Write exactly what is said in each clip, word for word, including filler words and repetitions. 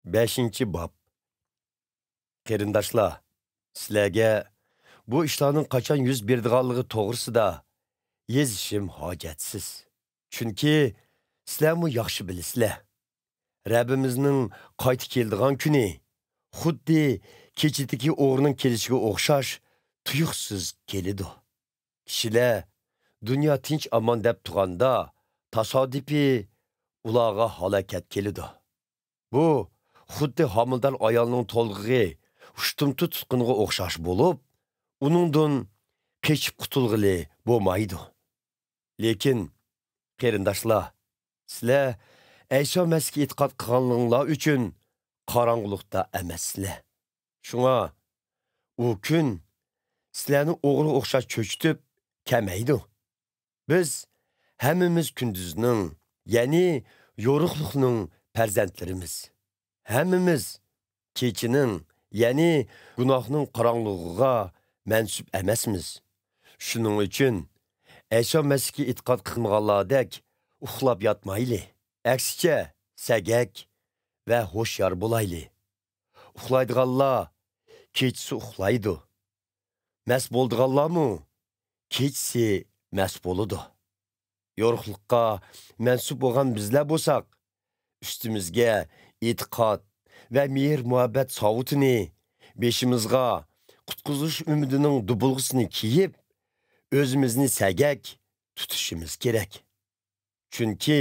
بەشىنچى باب. قېرىنداشلار، سىلەرگە بۇ ئىشلارنىڭ قاچان يۈز بېرىدىغانلىقى توغرىسىدا يېزىشىم ھاجەتسىز. چۈنكى سىلەرمۇ ياخشى بىلىسىلەر، رەببىمىزنىڭ قايتا كېلىدىغان كۈنى خۇددى كېچىدىكى ئوغرىنىڭ كېلىشىگە ئوخشاش تۇيۇقسىز كېلىدۇ. كىشىلەر دۇنيا تىنچ-ئامان دەپ تۇرغاندا، تاسادىپىي ئۇلارغا ھالاكەت كېلىدۇ. بۇ خۇددى ھامىلىدار ئايالنىڭ تولغىقى، ئۇشتۇمتۇت تۇتقىنىغا ئوخشاش بولۇپ، ئۇنىڭدىن قېچىپ قۇتۇلغىلى بولمايدۇ. لېكىن، قېرىنداشلار، سىلەر ئەيسا مەسىھكە ئېتىقاد قىلغانلىقىڭلار ئۈچۈن قاراڭغۇلۇقتا ئەمەسسىلەر. شۇڭا ئۇ كۈن سىلەرنى ئوغرىغا ئوخشاش چۆچۈتۈپ كەلمەيدۇ. بىز ھەممىمىز كۈندۈزنىڭ، يەنى يورۇقلۇقنىڭ پەرزەنتلىرىمىز. ھەممىمىز كېچىنىڭ، يەنى گۇناھنىڭ قاراڭغۇلۇقىغا مەنسۇپ ئەمەسمىز. شۇنىڭ ئۈچۈن ئەيسا مەسىھكە ئېتىقاد قىلمىغانلاردەك ئۇخلاپ ياتمايلى. ئەكسىچە، سەگەك ۋە ھوشيار بولايلى. ئۇخلايدىغانلار كېچىسى ئۇخلايدۇ. مەست بولىدىغانلارمۇ كېچىسى مەست بولىدۇ. يورۇقلۇققا مەنسۇپ بولغان بىزلەر بولساق، ئۈستىمىزگە ئېتىقاد ۋە مېھىر-مۇھەببەت ساۋۇتىنى، بېشىمىزغا قۇتقۇزۇش ئۈمىدىنىڭ دۇبۇلغىسىنى كىيىپ، ئۆزىمىزنى سەگەك تۇتۇشىمىز كېرەك. چۈنكى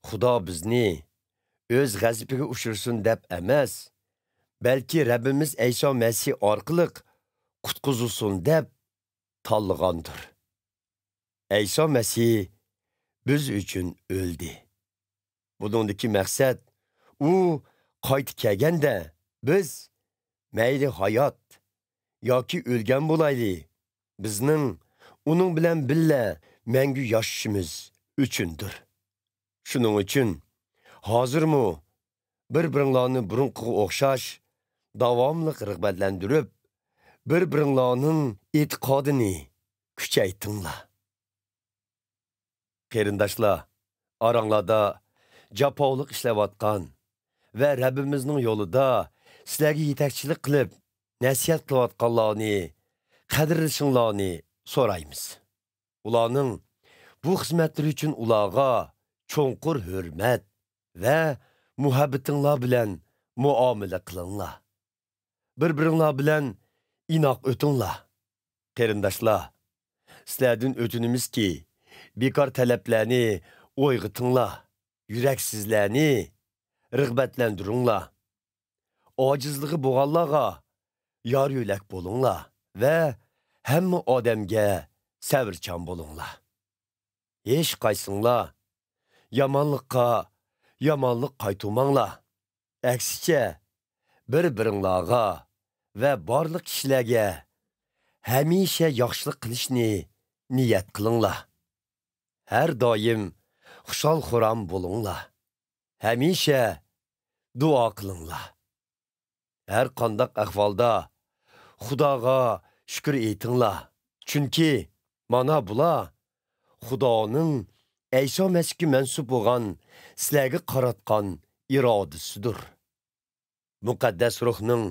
خۇدا بىزنى ئۆز غەزىپىگە ئۇچرىسۇن دەپ ئەمەس، بەلكى رەببىمىز ئەيسا مەسىھ ئارقىلىق قۇتقۇزۇلسۇن دەپ تاللىغاندۇر. ئەيسا مەسىھ بىز ئۈچۈن ئۆلدى. بۇنىڭدىكى مەقسەت، ئۇ قايتا كەلگەندە، بىز مەيلى ھايات ياكى ئۆلگەن بولايلى، بىزنىڭ ئۇنىڭ بىلەن بىللە مەڭگۈ ياشىشىمىز ئۈچۈندۇر. شۇنىڭ ئۈچۈن ھازىرمۇ بىر-بىرىڭلارنى بۇرۇنقىغا ئوخشاش داۋاملىق رىغبەتلەندۈرۈپ، بىر-بىرىڭلارنىڭ ئېتىقادىنى كۈچەيتىڭلار. قېرىنداشلار، ئاراڭلاردا جاپالىق ئىشلەۋاتقان ۋە رەببىمىزنىڭ يولىدا سىلەرگە يېتەكچىلىك قىلىپ، نەسىھەت قىلىۋاتقانلارنى قەدىرلىشىڭلارنى سورايمىز. ئۇلارنىڭ بۇ خىزمەتلىرى ئۈچۈن ئۇلارغا چوڭقۇر ھۆرمەت ۋە مۇھەببىتىڭلار بىلەن مۇئامىلە قىلىڭلار. بىر-بىرىڭلار بىلەن ئىناق ئۆتۈڭلار. قېرىنداشلار، سىلەردىن ئۆتۈنىمىزكى، بىكار تەلەپلەرنى ئويغىتىڭلار، يۈرەكسىزلەرنى رىغبەتلەندۈرۈڭلار. ئاجىزلىقى بولغانلارغا يار-يۆلەك بولۇڭلار ۋە ھەممە ئادەمگە سەۋرچان بولۇڭلار. ھېچقايسىڭلار يامانلىققا يامانلىق قايتۇرماڭلار. ئەكسىچە، بىر-بىرىڭلارغا ۋە بارلىق كىشىلەرگە ھەمىشە ياخشىلىق قىلىشنى نىيەت قىلىڭلار. ھەر دائىم خۇشال-خۇرام بولۇڭلار. ھەمىشە دۇئا قىلىڭلار. ھەر قانداق ئەھۋالدا خۇداغا شۈكۈر ئېيتىڭلار. چۈنكى مانا بۇلار خۇدانىڭ ئەيسا مەسىھكە مەنسۇپ بولغان سىلەرگە قاراتقان ئىرادىسىدۇر. مۇقەددەس روھنىڭ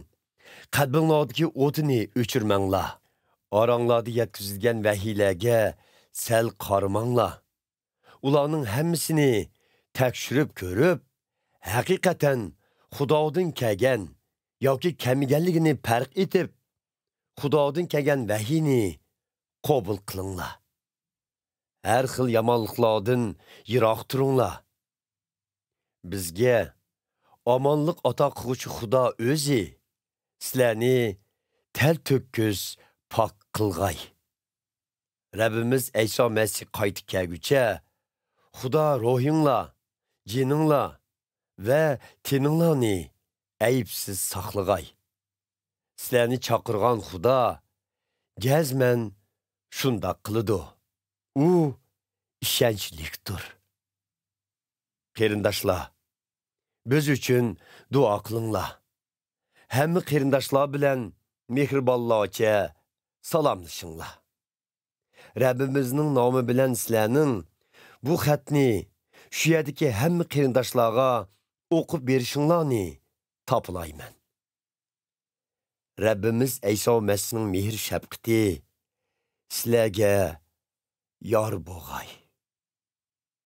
قەلبىڭلاردىكى ئوتىنى ئۆچۈرمەڭلار. ئاراڭلاردا يەتكۈزۈلگەن ۋەھىيلەرگە سەل قارىماڭلار. ئۇلارنىڭ ھەممىسىنى تەكشۈرۈپ كۆرۈپ، ھەقىقەتەن خۇدادىن كەلگەن ياكى كەلمىگەنلىكىنى پەرق ئېتىپ، خۇدادىن كەلگەن ۋەھىينى قوبۇل قىلىڭلار. ھەر خىل يامانلىقلاردىن يىراق تۇرۇڭلار. بىزگە ئامانلىق ئاتا قىلغۇچى خۇدا ئۆزى سىلەرنى تەلتۆكۈس پاك قىلغاي. رەببىمىز ئەيسا مەسىھ قايتا كەلگۈچە، خۇدا روھىڭلار، جېنىڭلار ۋە تېنىڭلارنى ئەيىبسىز ساقلىغاي. سىلەرنى چاقىرغان خۇدا جەزمەن شۇنداق قىلىدۇ. ئۇ ئىشەنچلىكتۇر. قېرىنداشلار، بىز ئۈچۈن دۇئا قىلىڭلار. ھەممە قېرىنداشلار بىلەن مېھرىبانلارچە سالاملىشىڭلار. رەببىمىزنىڭ نامى بىلەن سىلەرنىڭ بۇ خەتنى شۇ يەردىكى ھەممە قېرىنداشلارغا ئوقۇپ بېرىشىڭلارنى تاپىلايمەن. رەببىمىز ئەيسا مەسىھنىڭ مېھىر شەپقىتى سىلەرگە يار بوغاي.